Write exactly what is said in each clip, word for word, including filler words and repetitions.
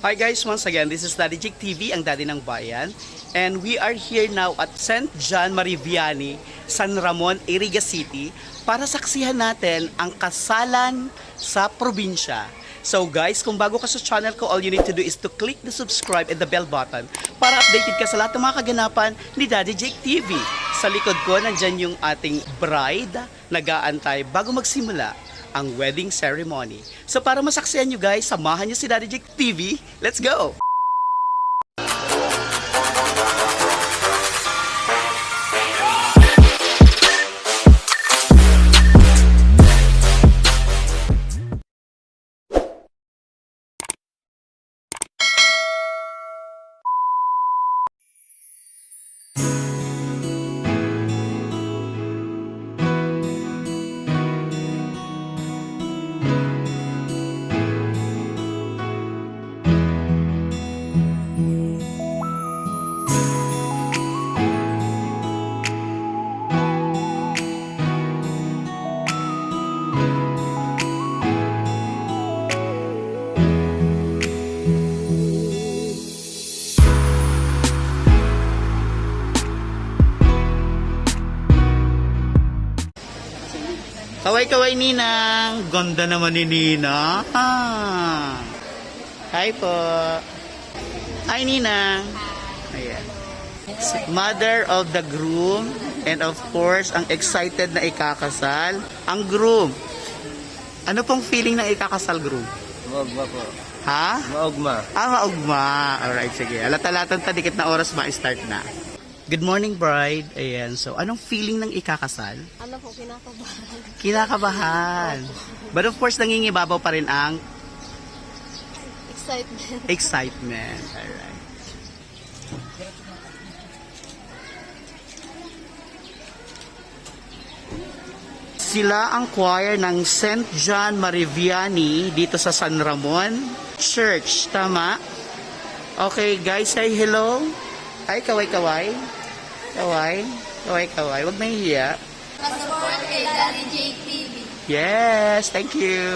Hi guys, once again, this is Daddy Jake T V, ang daddy ng bayan. And we are here now at Saint John Mariviani, San Ramon, Iriga City, para saksihan natin ang kasalan sa probinsya. So guys, kung bago ka sa channel ko, all you need to do is to click the subscribe and the bell button para updated ka sa lahat ng mga kaganapan ni Daddy Jake T V. Sa likod ko, nandyan yung ating bride, nag-aantay bago magsimula ang wedding ceremony. So para masaksihan nyo guys, samahan nyo si Daddy Jake T V. Let's go! Kaway-kaway, Ninang. Ganda naman ni Ninang. Ah. Hi po. Hi, Ninang. Ayan. Mother of the groom and of course, ang excited na ikakasal, ang groom. Ano pong feeling ng ikakasal, groom? Maugma po. Ha? Maugma. Ah, maugma. Alright, sige. Alata-latan ta, dikit na oras, ma-start na. Good morning, bride. Ayan. So, anong feeling ng ikakasal? Ano po, kinakabahan. Kinakabahan. But of course, nangingibabaw pa rin ang Excitement. Excitement. Alright. Sila ang choir ng Saint John Mariviani dito sa San Ramon Church. Tama? Okay, guys, say hello. Ay, kaway-kaway. Kaway. Kaway-kaway. Huwag mahihiya. Pasupport kay Daddy Jake T V. Yes, thank you.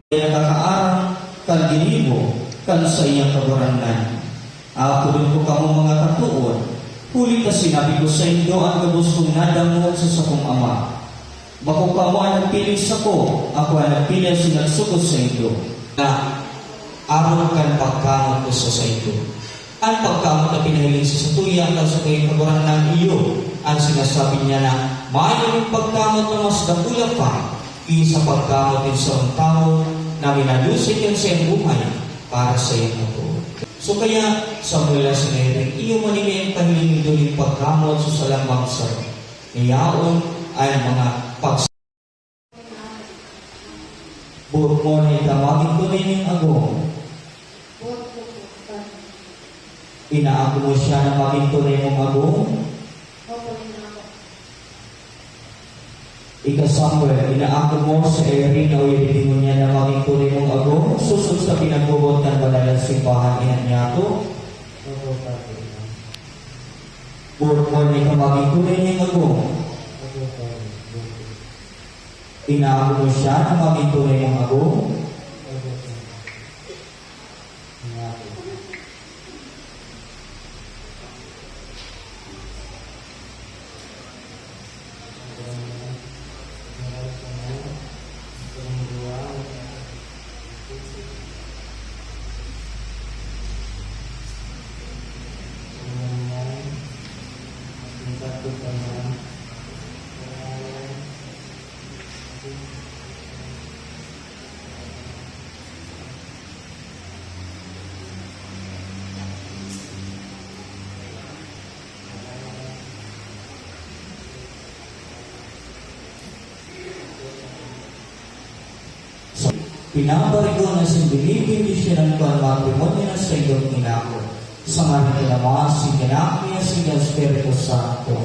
Kaya nakakaarang kan ginibo kan saiyang Kagurangnan. Apodon ko kamo, mga katood, huli ta sinabi ko saindo an gabos kong nadangog sa sakong Ama. Bako kamo an nagpili sako, ako an nagpili asin nagsugod saindo, na arog kan pagkamot ko sa saindo. An pagkamot na pinahiling sa satuya kan sakuyang Kagurangnan iyo an sinasabi niya na mayo nin pagkamot na mas dakula pa ki sa pagkamot nin sarong tawo na minadusay kan saiyang buhay para sa iyang apo. So kaya, Samuel asin Erin, iyo man ini an pahiling nindo nin pagkamot sa salambang saro. Yaon an mga pag- Boot mo na ika magin tunay ning agom. Boot ko po, Padi. Inaako mo siya na magin tunay mong agom? Opo, inaako. Ika, Samuel, inaako mo si Erin na uiriringon niya na magin tunay mong agom, sosog sa pinagboboot kan banal na simbahan, ina niya to? Opo, Padi. Boot mo na ika magin tunay niyang agom? Opo, Padi. Inaako mo siya na magin tunay mong agom? So, pinaparigon na sindilipin di siya nagkuhan matrimonyo na sa idong inako. Sa ngaran kan Ama, asin kan Anak niya, asin kan Espiritu Santo.